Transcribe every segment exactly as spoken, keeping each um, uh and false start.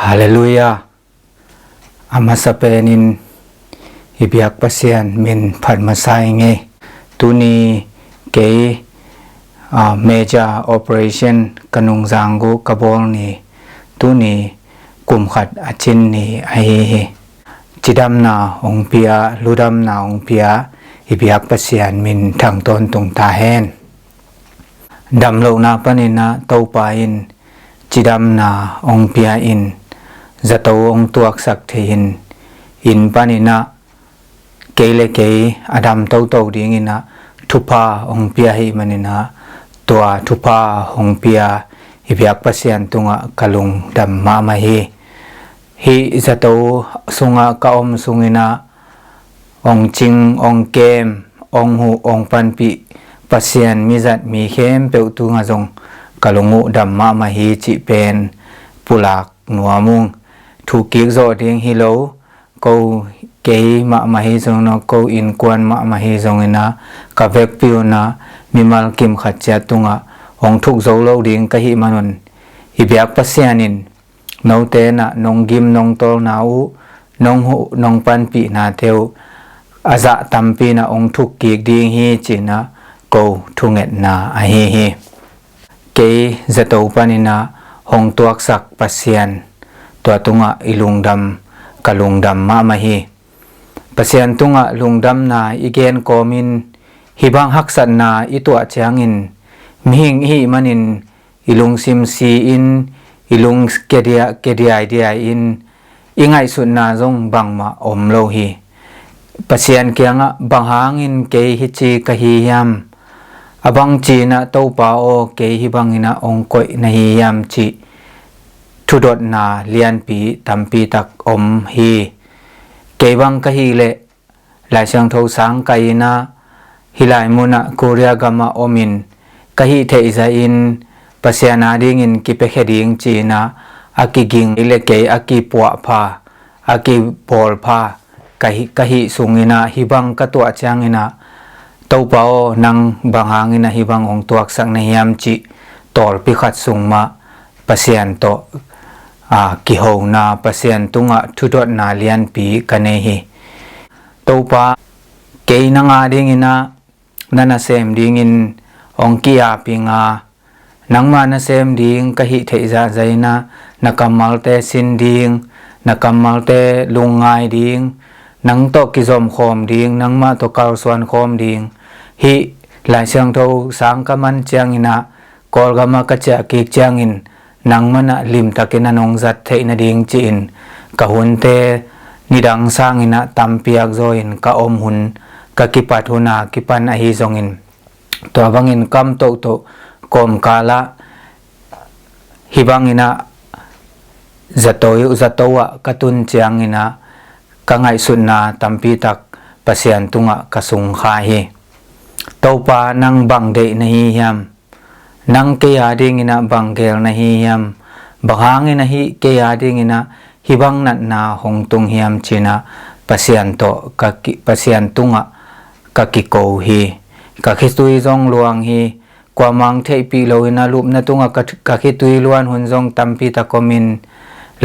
Halleluiah. A masa penin i biak Pasian min phat masa i ngei. Tuni kei a, major operation ka nungzanggu ka bawl ni, tuni kum khat a cin ni ahi hi. Cidamna hong pia, ludamna hong pia i biak Pasian min thang tawntung ta hen. Damlohna paninah Topa in cidamna hong pia in, zato hong tuaksak thei in, inn paninah kei le kei a dam toto dinginah thupha hong pia hi maninah, tua thupha hong pia i biak Pasian tungah ka lungdam mahmah hi. Hih zato sungah ka om sunginah hong cing, hong kem, hong huh, hong panpih Pasian mizat mi khempeuh tungah zong ka lung uh dam mahmah hi cih pen pulak nuam ung. Thukik zawh ding hi lo, ko kei mahmah hi zongin, ko innkuan mahmah hi zongin ah, ka vekpi unah mimal kim khat ciat tungah hong thuk zo lo ding ka hih manun, i biak Pasian in note nah nong gim nong tawlna uh, nong huh nong panpihnate uh a zah tampi nah hong thuk kik ding hi cinah ko thungetna ahi hi. Kei zato paninah hong tuaksak Pasian, tua tungah i lungdam, ka lungdam mahmah hi. Pasian tungah lungdamna i gen kawmin hih bang haksatna i tuah ciangin mihing i hih manin i lungsim si-in, i lung kedia-, kediaidiai-in i ngaihsutna zong bangmah om lo hi. Pasian kiangah bang hangin kei hih ci ka hi hiam? A bang cinah Topa aw, kei hih banginah hong koih na hi hiam cih thudotna lianpi tampitak om hi. Kei bang ka hih leh Lai Siangtho sang ka inah hih lai munah Korea gamah omin ka hih theih zahin Pasian adingin kipiakhia ding cinah a kiging le kei a kipuahpha, a kibawlpha ka hih, ka hih sunginah hih bang ka tuah cianginah Topa aw, nang bang hanginah hih bang hong tuaksak na hiam cih tawlpi khat sung mah Pasian tawh a, kihona, Pasian tungah thudotna lianpi ka nei hi. Topa, kei nang adinginah na nasem dingin hong ki-aping a, nangmah nasem ding ka hih theih zahzahinah na kammalte sin ding, na kammalte lungngai ding, nang tawh kizomkhawm ding, nangmah tawh kalsuan khawm ding. Hih Lai Siangtho sang ka man cianginah Kawlgamah ka ciah kik ciangin nangmah nah limtakin a nong zat theih nading ci-in ka hunte nidang sanginah tampiak zawin ka om hun, ka kipat huna kipan ahi zongin, tua bangin kam tohtoh kawmkalah hih banginah zato, zato ah ka tun cianginah ka ngaihsutna tampitak Pasian tungah ka sungkhai hi. Topa, nang bang deih na hi hiam? Nang kei adinginah bang geel na hi hiam? Bang hangin ahi kei adinginah hih bang natna hong tung hiam cinah Pasian tawh ka ki-, Pasian tungah ka kiko hi. Ka khitui zong luang hi. Kuamah hong theihpih loinah lupna tungah ka, ka khitui luan hun zong tampitak omin,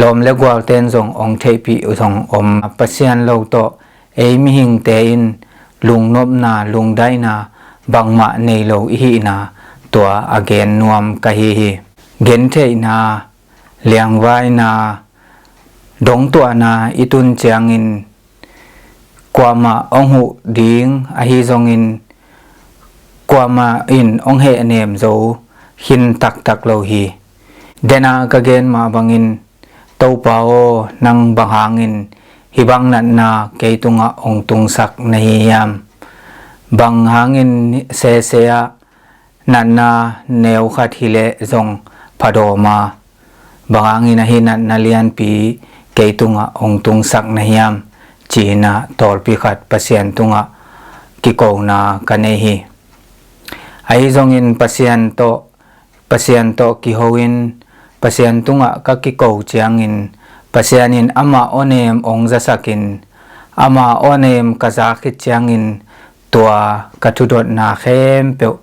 lawm le gualten zong hong theihpih zong om. Pasian lo tawh ei mihingte in lungnopna, lungdaihna bangmah nei lo i hihna tua a gen nuam ka hi hi. Gentheihna, liangvaina, dongtuahna i tun ciangin kuamah hong huh ding ahi zongin kuamah in hong hehnem zo khin taktak lo hi. Dena ka gen mah bangin, Topa aw, nang bang hangin hih bang natna kei tungah hong tungsak na hi hiam? Bang hangin sese ah natna neu khat hileh zong phadawm a, bang hangin ahi natna lianpi kei tungah hong tungsak na hiam? Cinah tawlpi khat Pasian tungah kikona ka nei hi. Ahi zongin Pasian tawh, Pasian tawh kiho in Pasian tungah ka kiko ciangin Pasian in ama awnem hong zasakin, ama awnem ka za khit ciangin tua ka thudotna khempeuh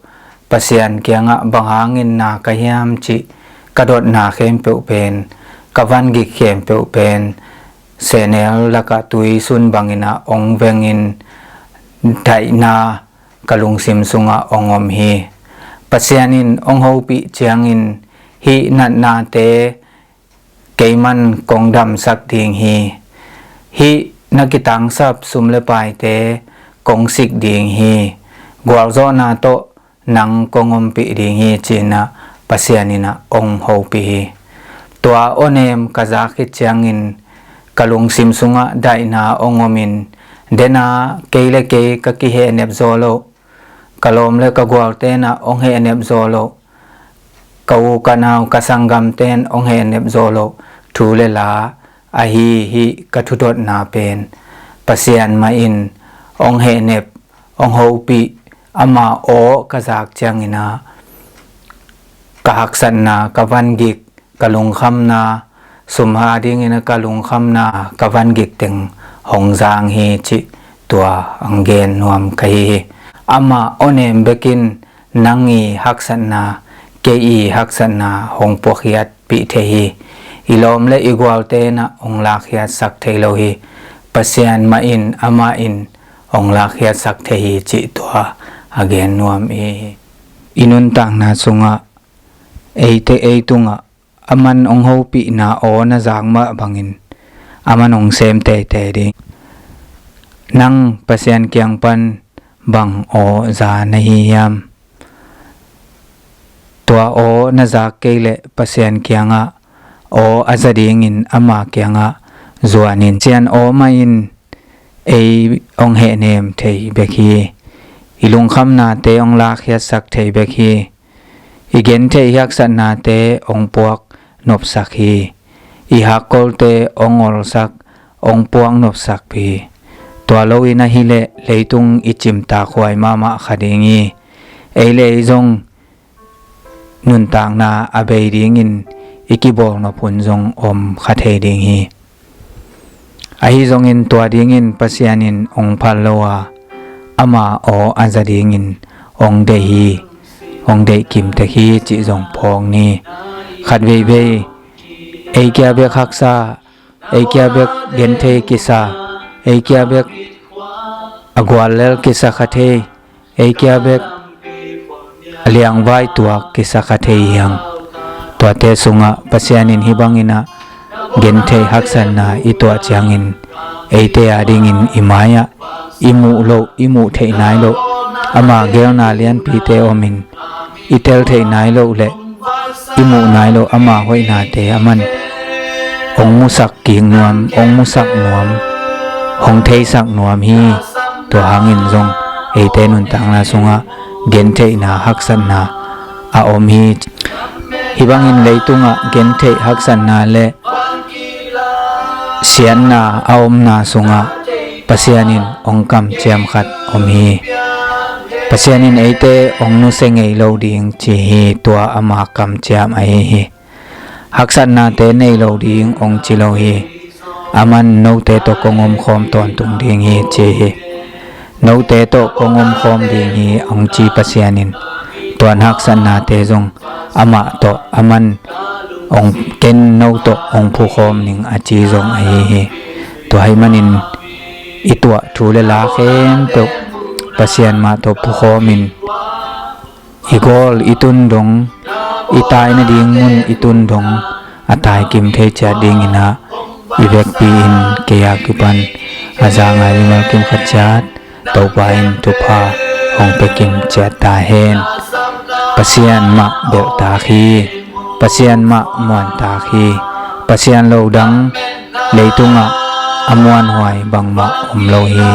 Pasian kiangah bang hangin na ka hiam cih ka dotna khempeuh pen ka vangik khempeuh pen sehnel lakah tuisun bangin ah hong vengin daihna ka lungsim sungah hong om hi. Pasian in hong hopih ciangin hih natnate keiman kong damsak ding hi. Hih na kitangsap sum le paite kong sik ding hi. Gualzawhna tawh nang kong ompih ding hi, ci-in ah Pasian in ah hong hopih hi. Tua awnem ka zak khit ciangin ka lungsim sungah daihna hong omin, dena kei le kei ka kihehnep zaw loh, ka lawm le ka gualte in ah hong hehnep zaw loh, ka u ka nau ka sanggamte in hong hehnep zaw loh thu le la ahi hih ka thudotna pen Pasian mah in hong hehnep, hong hopih, ama aw ka zak ciangin ah ka haksatna, ka vangik, ka lungkhamna, sum a dingin ka lungkhamna, ka vangik teng hong zang hi, cih tua hong gen nuam ka hi hi. Ama awnem bekin nang i haksatna, kei i haksatna hong puakhiatpih thei hi. I lawm le i gualte in ah hong lakkhiatsak thei lo hi. Pasian mah in, amah in hong lakkhiatsak thei hi, cih tua a gen nuam i hi. I nuntakna sungah, eite ei tungah aman hong hopihna aw na zak mah bangin aman hong sem teitei ding. Nang Pasian kiang pan bang aw za na hi hiam? Tua aw na zak kei leh Pasian kiangah aw a za dingin ama kiangah zuanin. Pasian aw mah in ei hong hehnem thei bek hi. I lungkhamnate hong lakkhiatsak thei bek hi. I gentheih haksatnate hong puak nopsak hi. I hakkolte hong olsak, hong puak nopsak hi. Tua loin ahih leh leitung i cimtakhuai mahmah kha ding hi. Ei le ei zong nuntakna a bei dingin i kibawlnop hun zong om kha thei ding hi. Ahi zongin tua dingin Pasian in hong phal lo a, ama aw a za dingin hong deih hi, hong deih kimtek hi cih zong phawk ni. Khat veivei ei kia bek haksa, ei kia bek genthei kisa, ei kia bek a guallel kisa kha thei, ei kia bek a liangvai tuak kisa kha thei hi hang. Tuate sungah Pasian in hih bangin ah gentheih haksatna i tuah ciangin eite a dingin i mai-ah i muh loh, i muh theih nai loh ama geelna lianpite omin, i tel theih nai loh le i muh nai loh ama hoihnate aman hong musak kik nuam, hong musak nuam, hong theisak nuam hi. Tua hangin zong eite nuntakna sungah gentheihna, haksatna a om hi. Hih bangin leitungah gentheih, haksatna le siatna a omna sungah Pasian in hong kamciam khat om hi. Pasian in eite hong nusia ngei lo ding ci hi. Tua ama kamciam ahi hi. Haksatnate nei lo ding hong ci lo hi. Aman note tawh kong omkhawm tawntung ding hi ci hi. Note tawh kong omkhawm ding hi hong ci Pasian in tua haksatnate zong amah tawh, aman hong ken no tawh hong phukhawm ning a ci zong ahi hi. Tua ahih manin i tuah thu le la khempeuh Pasian mah tawh phukhawmin, i gawl i tun dong, i tai nading mun i tun dong a taikim thei ciat dingin ah i vekpi-in kei a kipan a za ngai mimal kim khat ciat Topa in thupha hong pia kim ciat ta hen. Pasian mah belhtak hi. Pasian mah muantak hi. Pasian lo dang leitungah a muanhuai bangmah om lo hi.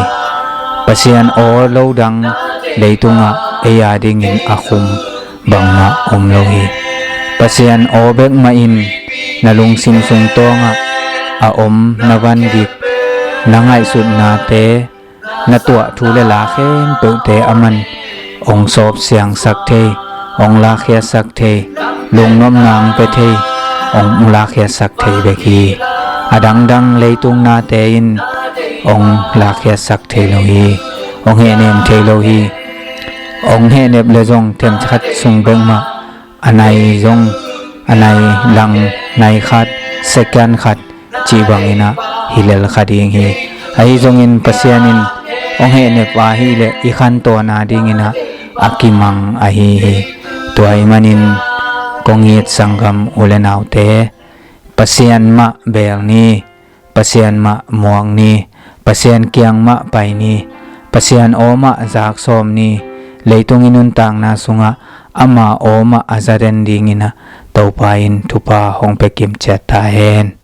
Pasian aw lo dang leitungah ei a dingin a khum bangmah om lo hi. Pasian aw bek mah in na lungsim sung tawngah a om na vangik, na ngaihsutnate, na tuah thu le la khempeuhte aman hong sawp siangsak thei, hong lakkhiatsak thei, lungnopna hong pia thei, hong lakkhiatsak thei bek hi. A dangdang leitung nate in hong lakkhiatsak thei lo hi. Hong hehnem thei lo hi. Hong hehnep le zong themkhat sung bek mah, a nai zong, a nai lang, nai khat, second khat cih bangin ah hi lel kha ding hi. Ahi zongin Pasian in hong hehnep a hih leh i khantawn a dingin ah a kimang ahi hi. Tua ahih manin kong it sanggam u le naute, Pasian mah beel ni, Pasian mah muak ni, Pasian kiang mah pai ni, Pasian aw mah zak sawm ni. Leitung i nuntakna sungah ama aw mah a za den dingin ah Topa in thupha hong pia kim ciat ta hen.